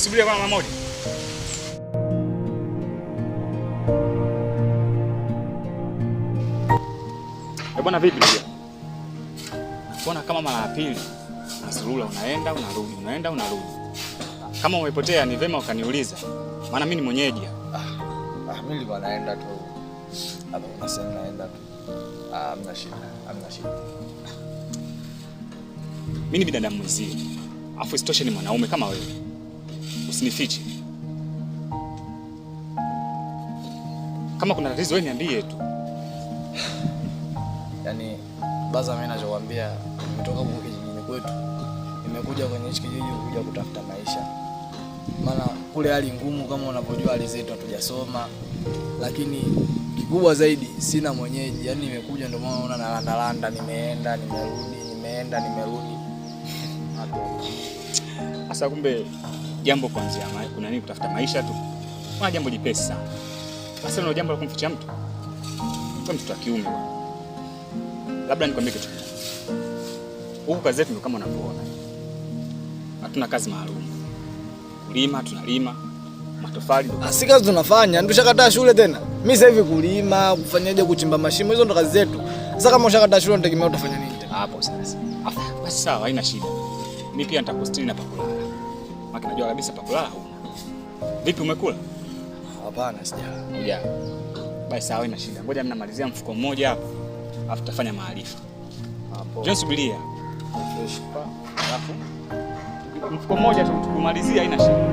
Nisubirie kwa mara moja. Eh, bwana vipi ndugu? Mbona kama mara ya pili unazurura, unaenda unarudi, unaenda unarudi. Kama umepotea ni vema ukaniuliza, maana mimi ni mwenyeji hapa. Ah, mimi nilikuwa naenda tu. Hapa kuna sehemu naenda tu. Ah, hamna shida, hamna shida. Mimi ni binadamu mwenzie, afu isitoshe ni mwanaume kama wewe. Usinifiche. Kama kuna tatizo wewe niambie tu. Yaani baza, mimi ninachokwambia, nimetoka huko kijijini kwetu. Nimekuja kwenye hichi kijiji kuja kutafuta maisha. Maana kule hali ngumu kama unavyojua, hali zetu hatujasoma. Lakini kikubwa zaidi sina mwenyeji. Yaani nimekuja ndio maana unaona nalanda landa, nimeenda, nimerudi, nimeenda, nimerudi. Sasa kumbe jambo kuanzia kuna nini kutafuta maisha tu. Kuna jambo jepesi sana. Sasa ndio jambo la kumficha mtu. Kwa mtoto wa kiume bwana. Labda nikwambie kitu kimoja. Huku kazi yetu ndio kama unavyoona. Hatuna kazi maalum. Kulima tunalima, matofali ndio. Si kazi tunafanya, ndio tushakataa shule tena. Mimi sasa hivi kulima, kufanyaje, kuchimba mashimo, hizo ndo kazi zetu. Sasa kama ushakataa shule unategemea utafanya nini tena? Hapo sasa. Afu basi sawa, haina shida. Mimi pia nitakustiri na pakulala. Maana najua kabisa pakulala huna. Vipi umekula? Hapana, sijala. Hujala. Basi sawa, haina shida. Ngoja mimi namalizia mfuko mmoja hapo. Afu tutafanya maarifa. Hapo. Njoo subiria. Fresh. Alafu mfuko mmoja tu tukumalizia, haina shida.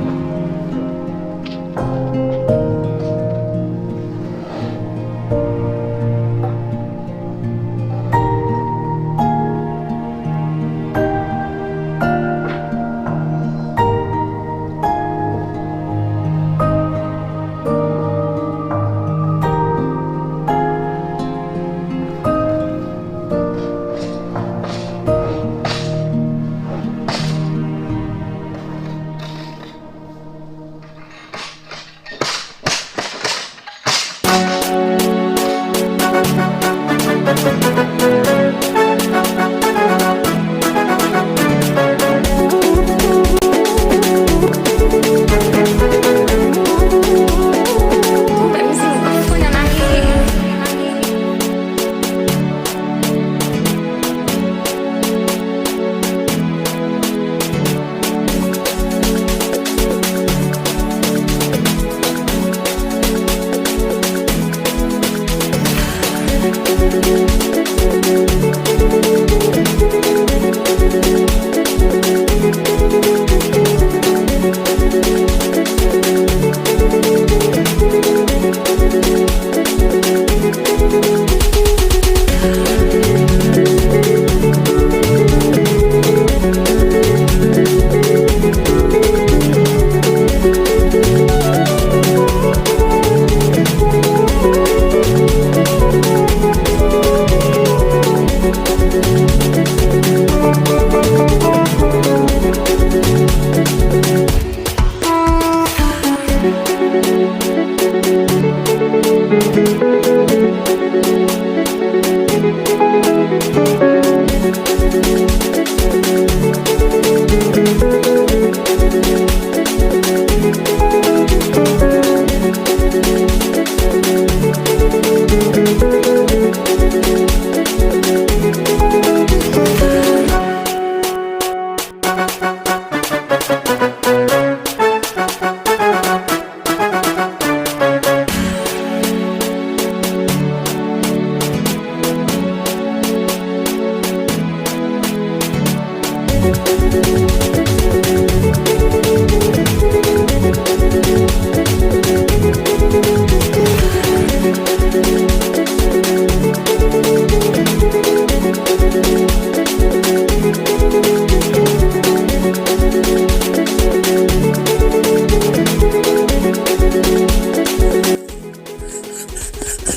Kumbe mzimu kafanya na hii.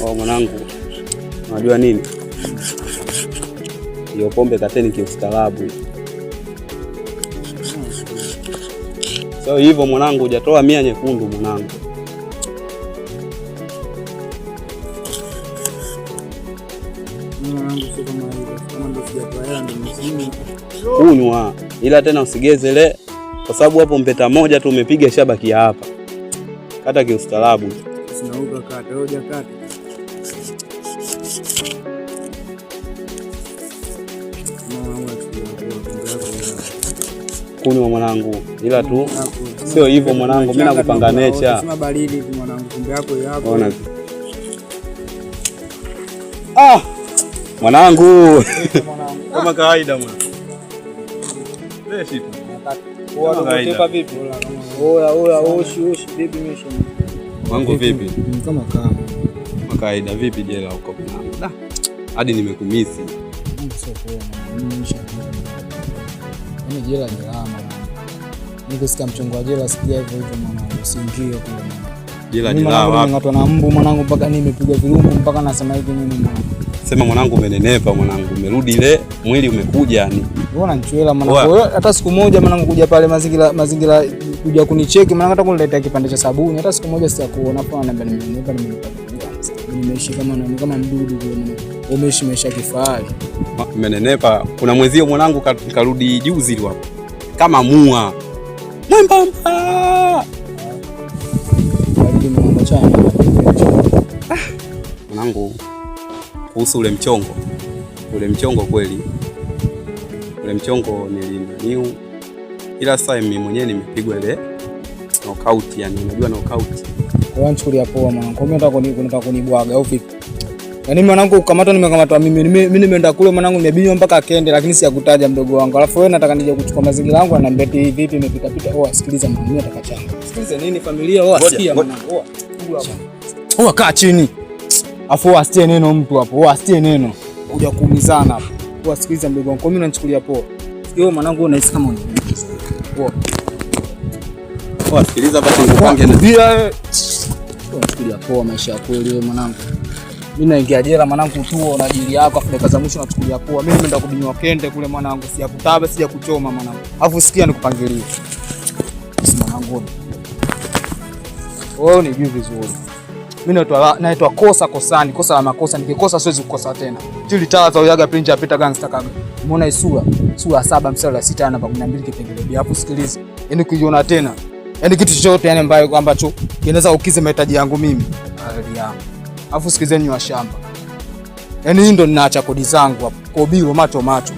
Oh, mwanangu, unajua nini? Hiyo pombe kateni kiustaarabu. So hivyo mwanangu, hujatoa 100 nyekundu mwanangu. Mwanangu, sio kama hivyo. Kama ndio sijatoa hela ndio mzimu. Kunywa ila tena usigeze le Kwa sababu hapo mpeta moja tu umepiga shabaki ya hapa. Kata kiustaarabu. Sinauka kata, wewe hujakata. Kunywa mwanangu, ila tu sio hivyo mwanangu, mimi nakupanga nature. Sema baridi tu mwanangu, kumbe yako hapo. Ona. Ah! Mwanangu. Kama kawaida mwanangu. Fresh tu. Oa vipi? Oa oa oshi oshi vipi misho? Wangu vipi? Kama kama. Kama kawaida vipi jela huko mwanangu? Da. Hadi nimekumisi. Sio poa mwanangu. Mimi jela ni lama mwanangu. Nikisikia mchongo wa jela sikia hivyo hivyo mwanangu, usiingie kule mwanangu. Jela jela wapi? Nimeng'atwa na mbu mwanangu mpaka nimepiga virungu mpaka nasema hivi mimi mwanangu. Sema mwanangu umenenepa mwanangu, umerudi ile mwili umekuja yani. Wewe unanichwela mwanangu. Wewe hata siku moja mwanangu kuja pale mazingira kuja kunicheki mwanangu, hata kuniletea kipande cha sabuni hata siku moja sijakuona. Hapo ananiambia nimenenepa, nimenenepa. Nimeishi kama nani, kama mdudu kule mwanangu. Umeishi maisha kifahari. Umenenepa. Kuna mwenzio mwanangu karudi juzi tu hapo. Kama mua. Mwembamba. Baridi mwanangu, achana. Mwanangu kuhusu ule mchongo. Ule mchongo kweli. Ule mchongo nilinaniu. Ila sasa mimi mwenyewe nimepigwa ile knockout yani, unajua knockout. Kwa nchukulia poa mwanangu. Kwa mimi nataka kunibwaga au vipi? Yaani mwanangu kukamatwa nimekamatwa mimi. Mimi nimeenda kule mwanangu nimebinywa mpaka kende lakini sijakutaja mdogo wangu. Alafu wewe nataka nije kuchukua mazingira yangu ananiambia eti vipi imepita pita. Oh sikiliza mwanangu, mimi nataka changa. Sikiliza nini familia? Oh sikia mwanangu. Oh kaa chini. Afu asitie neno mtu hapo. Oh asitie neno. Kuja kuumizana hapo. Oh sikiliza mdogo wangu. Kwa mimi unanichukulia poa. Wewe mwanangu unahisi kama unaniumiza. Oh. Oh sikiliza basi nikupange na. Bila unachukulia poa maisha ya kweli wewe mwanangu. Mimi naingia jela mwanangu tu na ajili yako afu dakika za mwisho nachukulia poa. Mimi nimeenda kubinywa kende kule mwanangu, sijakutaba sijakuchoma mwanangu. Afu sikia nikupangilie. Si mwanangu. Wewe unijui vizuri. Mimi naitwa kosa kosani, kosa la makosa, nikikosa siwezi kukosa tena. Tili tala za uyaga pinja pita gangster kaga. Umeona sura? Sura 7 mstari wa 6 namba 12 kipengele B. Afu sikiliza. Yaani kuiona tena. Yaani kitu chochote yani ambayo ambacho kinaweza kukizi mahitaji yangu mimi. Hali yangu. Afu sikizeni wa shamba. Yaani hii ndo ninaacha kodi zangu hapo. Kobiro macho macho.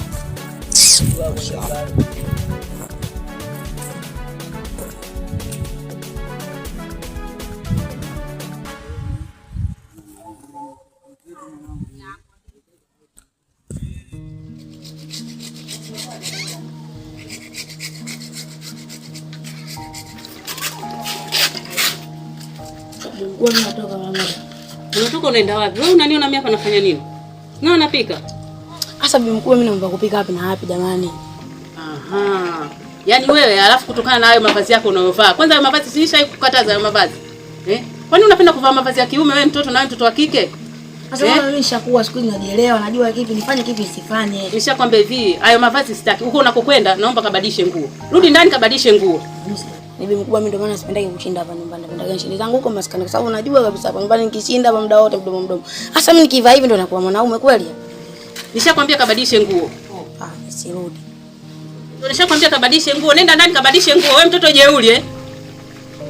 Unatoka unaenda wapi? Wewe unaniona mimi hapa nafanya nini? Na napika. Sasa bibi mkuu, mimi naomba kupika wapi na wapi jamani? Aha. Yaani wewe alafu kutokana na hayo mavazi yako unayovaa. Kwanza hayo mavazi sinishawahi kukataza hayo mavazi. Eh? Kwani unapenda kuvaa mavazi ya kiume wewe mtoto na wewe mtoto wa kike? Sasa mimi nishakuwa siku hizi najielewa, najua kipi nifanye kipi nisifanye. Nishakwambia hivi, hayo mavazi sitaki. Huko unakokwenda naomba kabadilishe nguo. Rudi ndani kabadilishe nguo. Bibi mkubwa, mimi ndio maana sipendagi kushinda hapa nyumbani. Napenda nishinde zangu huko maskani kwa sababu najua kabisa hapa nyumbani nikishinda hapa muda wote mdomo mdomo. Sasa mimi nikivaa hivi ndio nakuwa mwanaume kweli? Nishakwambia kabadilishe nguo. Ah, sirudi. Ndio nishakwambia kabadilishe nguo. Nenda ndani kabadilishe nguo. Wewe mtoto jeuri eh?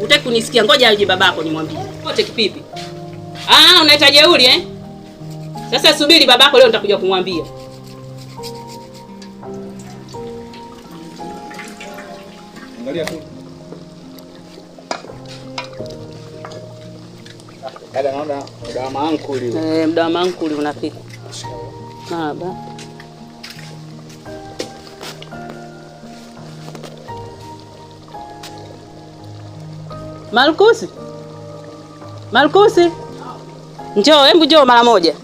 Utaki kunisikia, ngoja aje babako nimwambie. Wote kipipi. Ah, unaita jeuri eh? Sasa subiri babako leo nitakuja kumwambia. Angalia tu. Dada naona muda wa mankuli. Muda wa mankuli unafika. Baba. Malkusi. Malkusi. Njoo, hebu njoo mara moja.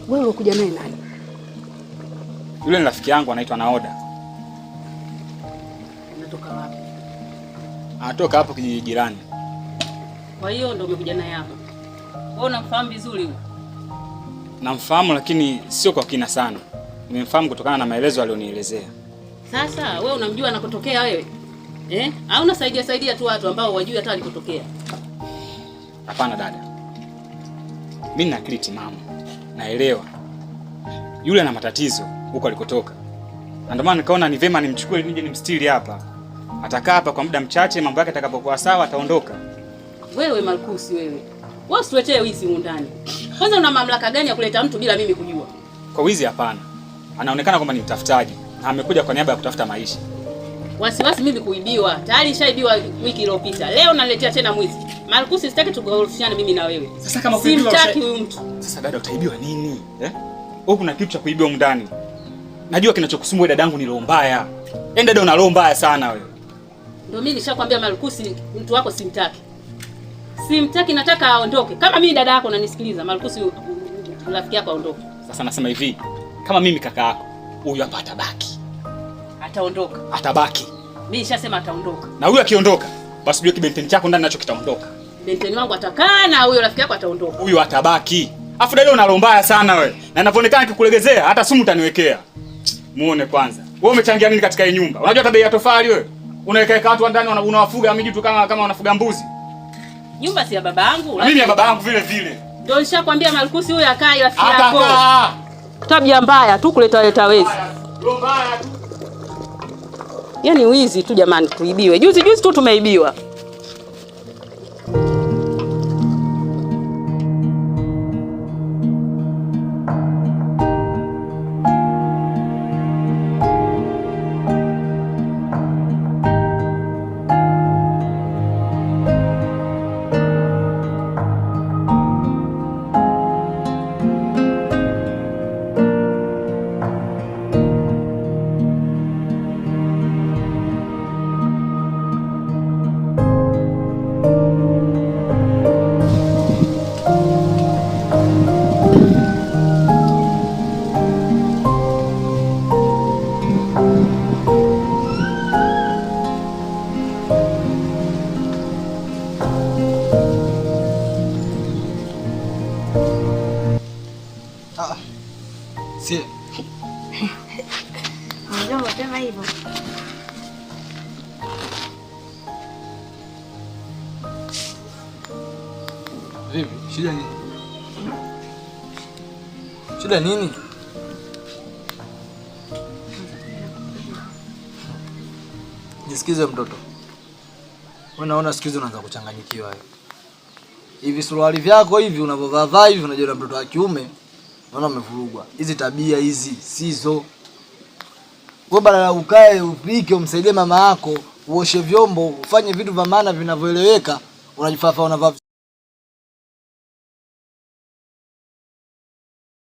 Wewe ulikuja naye nani? Yule ni rafiki yangu anaitwa Naoda. Unatoka wapi? Anatoka hapo kijiji jirani. Kwa hiyo ndio umekuja naye hapa. Wewe unamfahamu vizuri huyu? Namfahamu lakini sio kwa kina sana. Nimemfahamu kutokana na maelezo alionielezea. Sasa wewe unamjua anakotokea wewe? Eh? Au unasaidia saidia tu watu ambao wajui hata alikotokea? Hapana dada, mimi nina akili timamu, naelewa yule ana matatizo huko alikotoka, na ndio maana nikaona ni vema nimchukue nije nimstiri hapa. Atakaa hapa kwa muda mchache, mambo yake atakapokuwa sawa ataondoka. Wewe Markusi wewe. Wewe usituletee wizi humu ndani. Kwanza una mamlaka gani ya kuleta mtu bila mimi kujua? Kwa wizi hapana, anaonekana kwamba ni mtafutaji na amekuja kwa niaba ya kutafuta maisha. Wasiwasi mimi kuibiwa. Tayari shaibiwa wiki iliyopita. Leo naletea tena mwizi. Markusi, sitaki tugorofishane mimi na wewe. Sasa kama kuibiwa simtaki huyu mtu. Sasa dada, utaibiwa nini? Eh? Wewe kuna kitu cha kuibiwa humu ndani. Najua kinachokusumbua dadangu ni roho mbaya. Yaani dada una roho mbaya sana wewe. Ndio mimi nishakwambia Markusi, mtu wako simtaki. Simtaki, nataka aondoke. Kama mimi dada yako unanisikiliza, Markusi rafiki yako aondoke. Sasa nasema hivi, kama mimi kaka yako, huyu hapa atabaki. Ataondoka. Atabaki. Mimi nishasema ataondoka. Na huyu akiondoka, basi jua kibenteni chako ndani nacho kitaondoka. Benteni wangu atakaa na huyo rafiki yako ataondoka. Huyu atabaki. Afu dada una roho mbaya sana wewe. Na inavyoonekana nikikulegezea hata sumu utaniwekea. Muone kwanza. Wewe umechangia nini katika hii nyumba? Unajua hata bei ya tofali wewe? Unaweka watu ndani unawafuga miji tu kama wanafuga mbuzi. Nyumba si ya baba yangu. Mimi ya baba yangu vile vile. Ndio nishakwambia Markusi huyu akai rafiki yako. Atakaa. Tabia mbaya tu kuleta leta wezi. Roho mbaya tu. Yaani wizi tu jamani, tuibiwe. Juzi juzi tu tumeibiwa. Si. Unajua mapema hivyo. Vipi? Shida nini? Shida nini? Nisikize mtoto. Wewe naona siku hizi unaanza kuchanganyikiwa wewe. Hivi suruali vyako hivi unavyovaa hivi unajua mtoto wa kiume naona umevurugwa. Hizi tabia hizi sizo. Wewe badala ukae upike umsaidie mama yako, uoshe vyombo, ufanye vitu vya maana vinavyoeleweka, unajifafaa unavaa